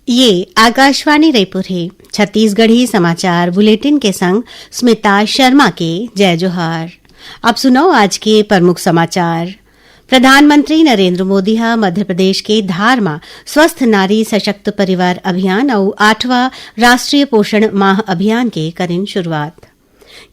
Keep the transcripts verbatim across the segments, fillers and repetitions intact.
ये आकाशवाणी रायपुर हे। छत्तीसगढ़ी समाचार बुलेटिन के संग स्मिता शर्मा के जय जोहार। अब सुनव आज के प्रमुख समाचार। प्रधानमंत्री नरेंद्र मोदी ह मध्य प्रदेश के धार म स्वस्थ नारी सशक्त परिवार अभियान अउ आठवां राष्ट्रीय पोषण माह अभियान के करिन शुरुआत।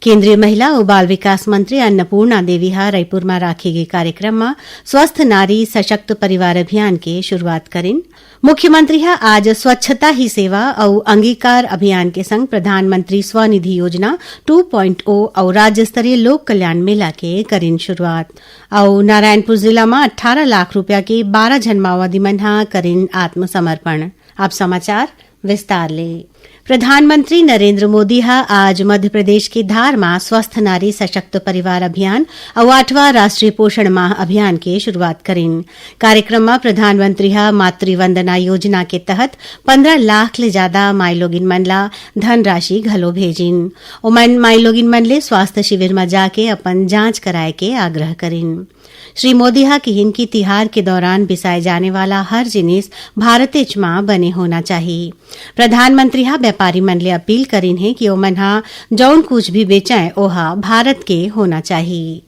केंद्रीय महिला अउ बाल विकास मंत्री अन्नपूर्णा देवी ह रईपुर म राखे गे कार्यक्रम म स्वस्थ नारी सशक्त परिवार अभियान के शुरुआत करिन। मुख्यमंत्री ह आज स्वच्छता ही सेवा अउ अंगीकार अभियान के संग प्रधानमंत्री स्वनिधि योजना टू पॉइंट ओ अउ राज्य स्तरीय लोक कल्याण मेला के करिन शुरुआत। अउ नारायणपुर जिला म अट्ठारह लाख रुपया के बारह झन माओवादी मन ह करिन आत्मसमर्पण। अब समाचार विस्तार ले। प्रधानमंत्री नरेंद्र मोदी ह आज मध्य प्रदेश के धार म स्वस्थ नारी सशक्त परिवार अभियान अउ आठवां राष्ट्रीय पोषण माह अभियान के शुरुआत करिन। कार्यक्रम म प्रधानमंत्री ह मातृ वंदना योजना के तहत पंद्रह लाख ले जादा माईलोगिन मन ला धनराशि घलो भेजिन। ओमन माईलोगिन मन ले स्वास्थ्य शिविर म जाके अपन जांच कराए के आग्रह करिन। श्री मोदी ह किहिन कि तिहार के दौरान बिसाए जाने वाला हर जिनिस भारतेच म बने होना चाही। प्रधानमंत्री ह व्यापारी मन ले अपील करिन हे कि ओमन ह जउन कुछ भी बेचंय, ओहा भारत के होना चाही।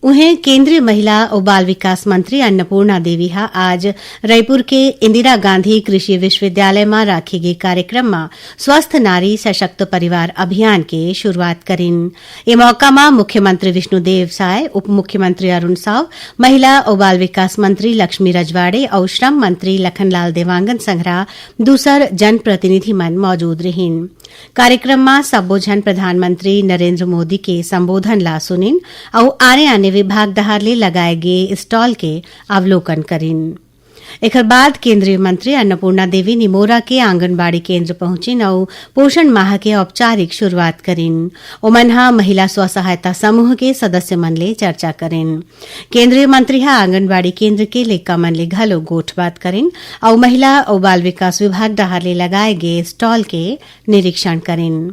उहें, केंद्रीय महिला अउ बाल विकास मंत्री अन्नपूर्णा देवी ह आज रईपुर के इंदिरा गांधी कृषि विश्वविद्यालय म राखे गे कार्यक्रम म स्वस्थ नारी सशक्त परिवार अभियान के शुरुआत करिन। ए मौका म मुख्यमंत्री विष्णुदेव साय, उप मुख्यमंत्री अरुण साव, महिला अउ बाल विकास मंत्री लक्ष्मी रजवाड़े अउ श्रम मंत्री लखनलाल देवांगन संघरा दूसर जनप्रतिनिधि मन मौजूद रिहिन। कार्यक्रम म सब्बो झन प्रधानमंत्री नरेंद्र मोदी के संबोधन ला सुनिन अउ आने-आने विभाग डहार ले लगाए गे स्टॉल के अवलोकन करिन। एखर बाद केंद्रीय मंत्री अन्नपूर्णा देवी निमोरा के आंगनबाड़ी केंद्र पहुंचिन अउ पोषण माह के औपचारिक शुरुआत करिन। ओमन ह महिला स्व सहायता समूह के सदस्य मन ले चर्चा करिन। केंद्रीय मंत्री ह आंगनबाड़ी केंद्र के लइका मन ले घलो गोठबात करिन अउ महिला अउ बाल विकास विभाग डहार ले लगाए गे स्टॉल के निरीक्षण करिन।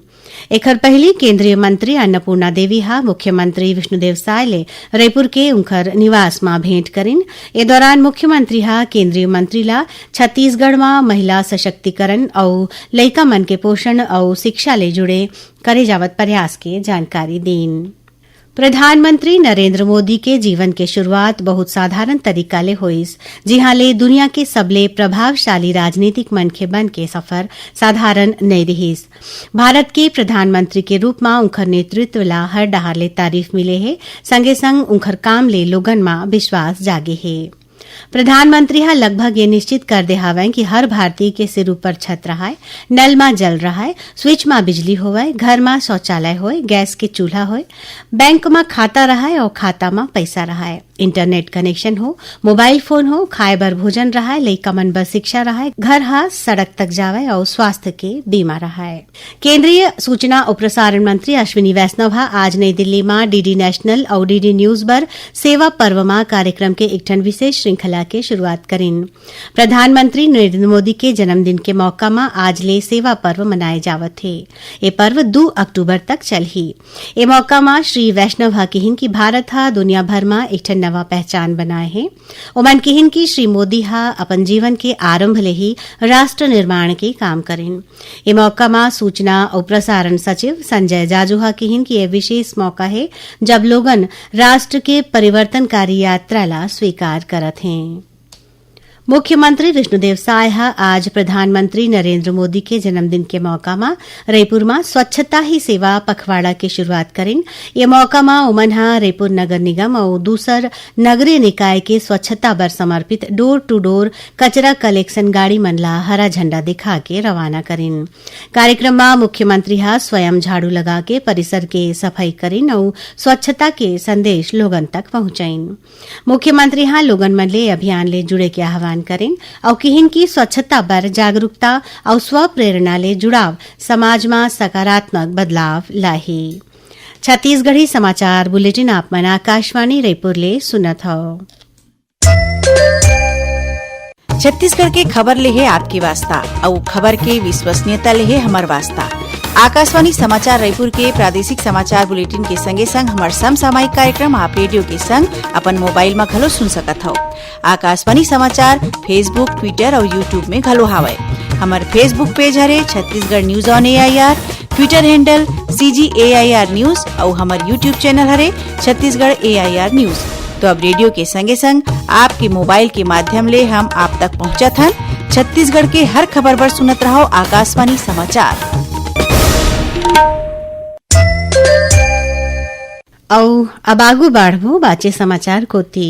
एखर पहिली केंद्रीय मंत्री अन्नपूर्णा देवी ह मुख्यमंत्री विष्णुदेव साय ले रईपुर के उंखर निवास म भेंट करिन। ए दौरान मुख्यमंत्री ह केंद्रीय मंत्री ला छत्तीसगढ़ म महिला सशक्तिकरण अउ लइका मन के पोषण अउ शिक्षा ले जुड़े करे जावत प्रयास के जानकारी दीन। प्रधानमंत्री नरेंद्र मोदी के जीवन के शुरुआत बहुत साधारण तरीका ले होइस, जिहां ले दुनिया के सबले प्रभावशाली राजनीतिक मनखे बन के सफर साधारण नइ रिहिस। भारत के प्रधानमंत्री के रूप म उंखर नेतृत्व ला हर डहार ले तारीफ मिले हे, संगे संग उंखर काम ले लोगन म विश्वास जागे हे। प्रधानमंत्री ह लगभग ये निश्चित कर दे हावय कि हर भारतीय के सिर ऊपर छत रहय, नल म जल रहय, स्विच म बिजली होवय, घर म शौचालय होय, गैस के चूल्हा होय, बैंक म खाता रहय अउ खाता म पइसा रहय, इंटरनेट कनेक्शन हो, मोबाइल फोन हो, खाए बर भोजन रहय, लइका मन बर शिक्षा रहय, घर ह सड़क तक जावय अउ स्वास्थ्य के बीमा रहय। केंद्रीय सूचना अउ प्रसारण मंत्री अश्विनी वैष्णव ह आज नई दिल्ली म डीडी नेशनल अउ डीडी न्यूज बर सेवा पर्व म कार्यक्रम के एक ठन विशेष श्रृंखला के शुरुआत करिन। प्रधानमंत्री नरेंद्र मोदी के जन्मदिन के मौका म आज ले सेवा पर्व मनाए जावत हे। ए पर्व दू अक्टूबर तक चलही। ए मौका म श्री वैष्णव ह किहिन कि भारत ह दुनिया भर म एक ठन नवा पहचान बनाए हे। ओमन किहिन कि श्री मोदी ह अपन जीवन के आरंभ ले ही राष्ट्र निर्माण के काम करिन। ए मौका म सूचना अउ प्रसारण सचिव संजय जाजू ह किहिन कि ए विशेष मौका हे, जब लोगन राष्ट्र के परिवर्तनकारी यात्रा ला स्वीकार करत हें। मुख्यमंत्री विष्णुदेव साय ह आज प्रधानमंत्री नरेंद्र मोदी के जन्मदिन के मौका म रईपुर म स्वच्छता ही सेवा पखवाड़ा के शुरुआत करिन। ये मौका म ओमन ह रईपुर नगर निगम अउ दूसर नगरीय निकाय के स्वच्छता बर समर्पित डोर टू डोर कचरा कलेक्शन गाड़ी मन ला हरा झंडा दिखा के रवाना करिन। कार्यक्रम म मुख्यमंत्री ह स्वयं झाड़ू लगा के परिसर के सफाई करिन अउ स्वच्छता के संदेश लोगन तक पहुंचाइन। मुख्यमंत्री ह लोगन मन ले अभियान ले जुड़े के आह्वान करिन अउ किहिन कि स्वच्छता बर जागरूकता अउ स्व प्रेरणा ले जुड़ाव समाज म सकारात्मक बदलाव लाही। छत्तीसगढ़ी समाचार बुलेटिन आप मन आकाशवाणी रईपुर ले सुनत हव। छत्तीसगढ़ के खबर ले हे आपके वास्ता, अउ खबर के विश्वसनीयता ले हे हमर वास्ता। आकाशवाणी समाचार रायपुर के प्रादेशिक समाचार बुलेटिन के संगे संग हमर समसामयिक कार्यक्रम आप रेडियो के संग अपन मोबाइल म घलो सुन सकत हव। आकाशवाणी समाचार Facebook, Twitter अउ YouTube में घलो हावय। हमर Facebook page हरे Chhattisgarh news on A I R, Twitter handle C G A I R news अउ हमर YouTube channel हरे Chhattisgarh A I R news। तो अब रेडियो के संगे संग आपके मोबाइल के माध्यम ले हम आप तक पहुंचत हन। छत्तीसगढ़ के हर खबर बर सुनत रहो आकाशवाणी समाचार। अउ अब आगू बाढ़बो बाचे समाचार कोती।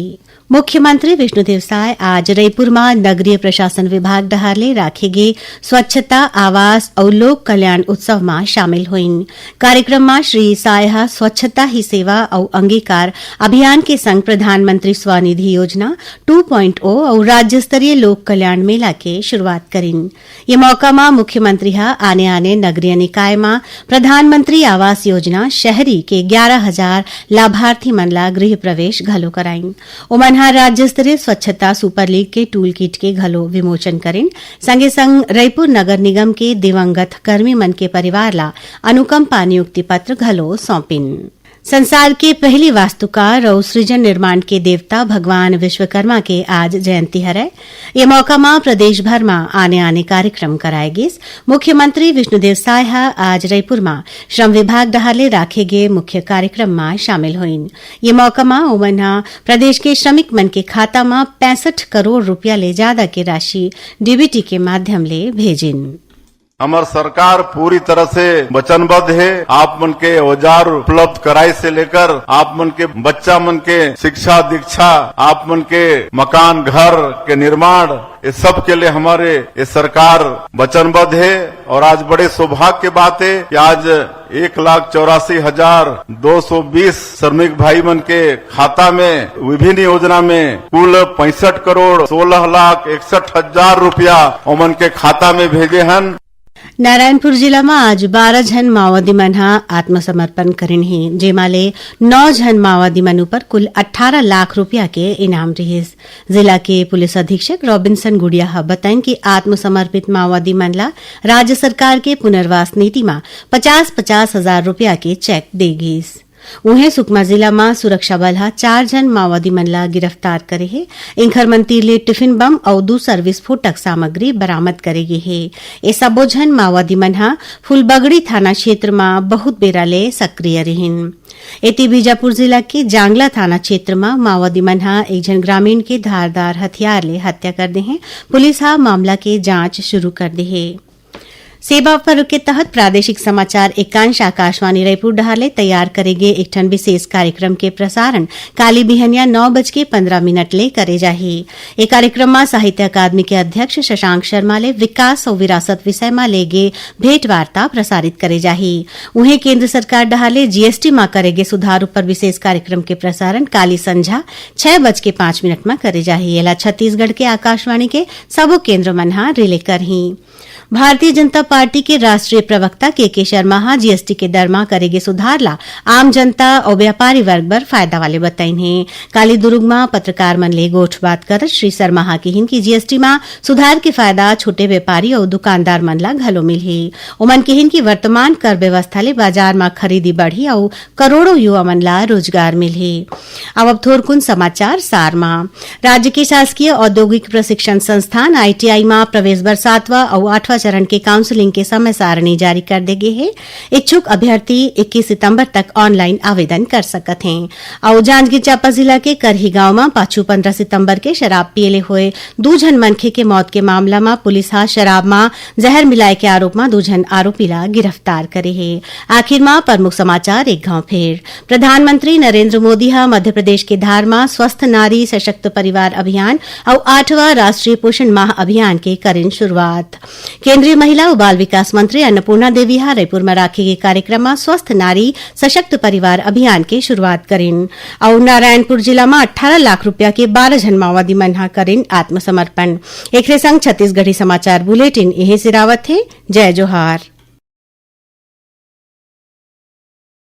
मुख्यमंत्री विष्णुदेव साय आज रईपुर म नगरीय प्रशासन विभाग डहार ले राखे गे स्वच्छता, आवास अउ लोक कल्याण उत्सव म शामिल होइन। कार्यक्रम म श्री साय ह स्वच्छता ही सेवा अउ अंगीकार अभियान के संग प्रधानमंत्री स्वनिधि योजना टू पॉइंट ओ अउ राज्य स्तरीय लोक कल्याण मेला के शुरुआत करिन। ये मौका म मुख्यमंत्री ह आने-आने नगरीय निकाय म प्रधानमंत्री आवास योजना शहरी के ग्यारह हजार लाभार्थी मन ला गृह प्रवेश घलो कराइन। ओमन ह राज्य स्तरीय स्वच्छता सुपर लीग के टूल किट के घलो विमोचन करिन। संगे संग रईपुर नगर निगम के दिवंगत कर्मी मन के परिवार ला अनुकंपा नियुक्ति पत्र घलो सौंपिन। संसार के पहली वास्तुकार अउ सृजन निर्माण के देवता भगवान विश्वकर्मा के आज जयंती हरय। ये मौका म प्रदेश भर म आने-आने कार्यक्रम कराए गिस। मुख्यमंत्री विष्णुदेव साय ह आज रईपुर म श्रम विभाग डहार ले राखे गे मुख्य कार्यक्रम म शामिल होइन। ये मौका म ओमन ह प्रदेश के श्रमिक मन के खाता म पैंसठ करोड़ रुपया ले जादा के राशि D B T के माध्यम ले भेजिन। हमर सरकार पूरी तरह से वचनबद्ध हे। आप मन के औजार उपलब्ध कराए से लेकर आप मन के बच्चा मन के शिक्षा दीक्षा, आप मन के मकान घर के निर्माण, ये सब के लिए हमारे ये सरकार वचनबद्ध हे। और आज बड़े सौभाग्य के बात हे कि आज एक लाख चौरासी हजार दो सौ बीस श्रमिक भाई मन के खाता में विभिन्न योजना में कुल पैंसठ करोड़ सोलह लाख इकसठ हजार रुपया ओमन के खाता में भेजे हन। नारायणपुर जिला म आज बारह झन माओवादी मन ह आत्मसमर्पण करिन हे, जेमा ले नौ झन माओवादी मन ऊपर कुल अट्ठारह लाख रुपया के इनाम रिहिस। जिला के पुलिस अधीक्षक रॉबिन्सन गुड़िया ह बताइन कि आत्मसमर्पित माओवादी मन ला राज्य सरकार के पुनर्वास नीति म पचास पचास हजार रुपया के चेक दे गिस। उहें, सुकमा जिला म सुरक्षा बल ह चार झन माओवादी मन ला गिरफ्तार करे हे। इंखर मन तीर ले टिफिन बम अउ दूसर विस्फोटक सामग्री बरामद करे गे हे। ए सबो झन माओवादी मन ह फूलबगड़ी थाना क्षेत्र म बहुत बेरा ले सक्रिय रिहिन। एती, बीजापुर जिला के जांगला थाना क्षेत्र म माओवादी मन ह एक झन ग्रामीण के धारदार हथियार ले हत्या कर दे हे। पुलिस ह मामला के जांच शुरू कर दे हे। सेवा पर्व के तहत प्रादेशिक समाचार एकांश आकाशवाणी रायपुर डहार ले तैयार करे गे एक ठन विशेष कार्यक्रम के प्रसारण काली बिहनिया नौ बज के पन्द्रह मिनट ले करे जाही। ए कार्यक्रम म साहित्य अकादमी के अध्यक्ष शशांक शर्मा ले विकास अउ विरासत विषय म ले गे भेंटवार्ता प्रसारित करे जाही। उहें, केंद्र सरकार डहार ले G S T म करे गे सुधार ऊपर विशेष कार्यक्रम के प्रसारण काली संझा छह बज के पाँच मिनट म करे जाही। एला छत्तीसगढ़ के आकाशवाणी के सबो केंद्र मन ह रिले करही। भारतीय जनता पार्टी के राष्ट्रीय प्रवक्ता के के शर्मा ह G S T के दर म करे गे सुधार ला आम जनता अउ व्यापारी वर्ग बर फायदा वाले बताइन हे। काली दुरूग म पत्रकार मन ले गोठबात करत श्री शर्मा ह किहिन कि G S T म सुधार के फायदा छोटे व्यापारी अउ दुकानदार मन ला घलो मिलही। ओमन किहिन कि वर्तमान कर व्यवस्था ले बाजार म खरीदी बढ़ही अउ करोड़ों युवा मन ला रोजगार मिलही। अब, अब थोरकुन समाचार सार म। राज्य के शासकीय औद्योगिक प्रशिक्षण संस्थान, I T I, म प्रवेश बर सातवां अउ आठवां चरण के काउंसलिंग के समय सारणी जारी कर दे गे हे। इच्छुक अभ्यर्थी इक्कीस सितंबर तक ऑनलाइन आवेदन कर सकत हें। अउ जांजगीर चांपा जिला के करही गांव म पाछू पन्द्रह सितंबर के शराब पिए ले होए दू झन मनखे के मौत के मामला म पुलिस ह शराब म जहर मिलाए के आरोप म दू झन आरोपी ला गिरफ्तार करे हे। आखिर म प्रमुख समाचार एक घांव फेर। प्रधानमंत्री नरेंद्र मोदी ह मध्य प्रदेश के धार म स्वस्थ नारी सशक्त परिवार अभियान अउ आठवां राष्ट्रीय पोषण माह अभियान के करिन शुरुआत। केंद्रीय महिला अउ बाल विकास मंत्री अन्नपूर्णा देवी ह रईपुर म राखे गे कार्यक्रम म स्वस्थ नारी सशक्त परिवार अभियान के शुरुआत करिन। अउ नारायणपुर जिला म अट्ठारह लाख रुपया के बारह झन माओवादी मन ह करिन आत्मसमर्पण। एखरे संग छत्तीसगढ़ी समाचार बुलेटिन इहें सिरावत हे। जय जोहार।